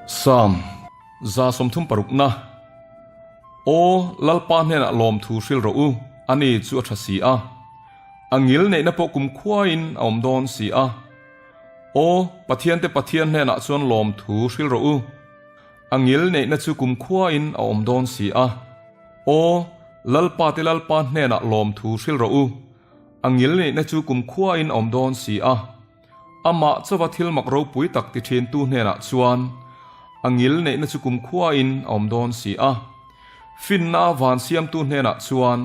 Psalm 36 na Aw, Lalpa hnenah lawmthu hril rawh u, ani chu a tha si a. A ngil neihna pawh kumkhuain a awm dawn si a. Aw, Pathiante Pathian hnenah chuan lawmthu hril rawh u. A ngil neihna chu kumkhuain a awm dawn si a. Aw, Lalpa te Lalpa hnenah lawmthu hril rawh u. A ngil neihna chu kumkhuain a awm dawn si a. Amah chauha thil mak ropui tak ti thintu hnenah chuan a ngil neihna chu kumkhuain a awm dawn si a. Finna van siamtu hnenah chuan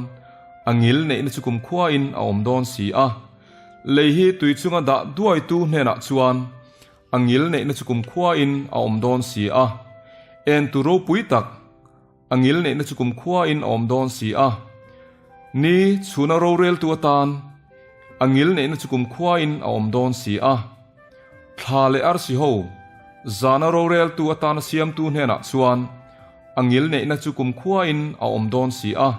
a ngil neihna chu kumkhuain a awm dawn si a. Lei hi tui chunga dah duaitu hnenah chuan a ngil neihna chu kumkhuain a awm dawn si a. Entu ropui tak A ngil neihna chu kumkhuain a awm dawn si a, ni chhuna roreltu atan a ngil neihna chu kumkhuain a awm dawn si a. Thla leh arsi ho zana roreltu atana siamtu hnenah chuan a ngil neihna chu kumkhuain a awm dawn si a.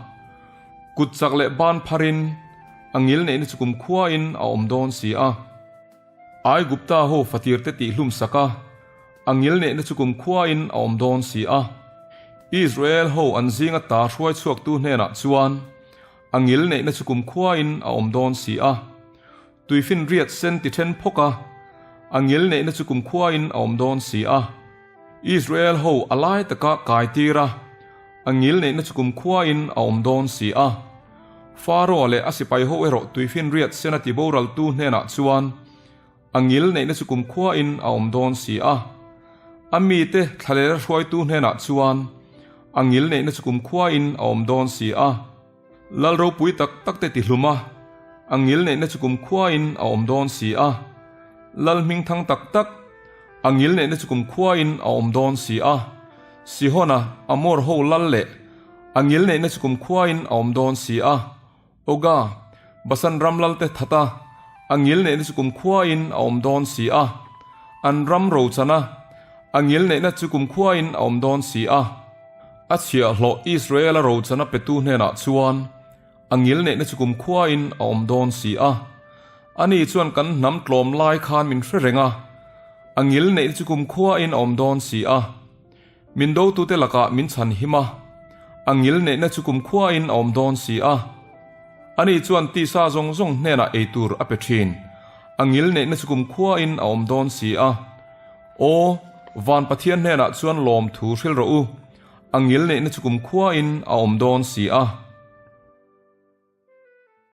Kut chak leh ban pharin a ngil neihna chu kumkhuain a awm dawn si a. Aigupta ho fatirte tihhlum sak a, a ngilneihna chu kumkhuain a awm dawn si a. Israel ho an zinga ta hruai chhuaktu hnenah chuan a ngilneihna chu kumkhuain a awm dawn si a. Tuifinriat sen ti then phawk a, a ngilneihna chu kumkhuain a awm dawn si a. Israel ho a lai taka kai tir a, a ngilneihna chu kumkhuain a awm dawn si a. Faro leh a sipai ho erawh tuifinriat sena tiboraltu hnenah chuan a ngilneihna chu kumkhuain a awm dawn si a. A mite thlalera hruaitu hnenah chuan a ngilneihna chu kumkhuain a awm dawn si a. Lal ropui tak takte tihlum a, a ngilneihna chu kumkhuain a awm dawn si a. Lal hmingthang tak tak, a ngilneihna chu kumkhuain a awm dawn si a. Sihona, Amor ho lal leh a ngilneihna chu kumkhuain a awm dawn si a. Oga, Basan ram lalte that a, a ngilneihna chu kumkhuain a awm dawn si a. An ram rochana, a ngilneihna chu kumkhuain a awm dawn si a. A chhiahhlawh Israela rochana petu hnenah chuan a ngilneihna chu kumkhuain a awm dawn si a. Ani chuan kan hnam tlawm lai khan min hre reng a, a ngilneihna chu kumkhuain a awm dawn si a. Min dotute lakah min chhan him a, a ngilneihna chu kumkhuain a awm dawn si a. Ani chuan tisa zawng zawng hnenah ei tur a pe thin, a ngilneihna chu kumkhuain a awm dawn si a. Aw, van Pathian hnenah chuan lawmthu hril rawh u, a ngilneihna chu kumkhuain a awm dawn si a.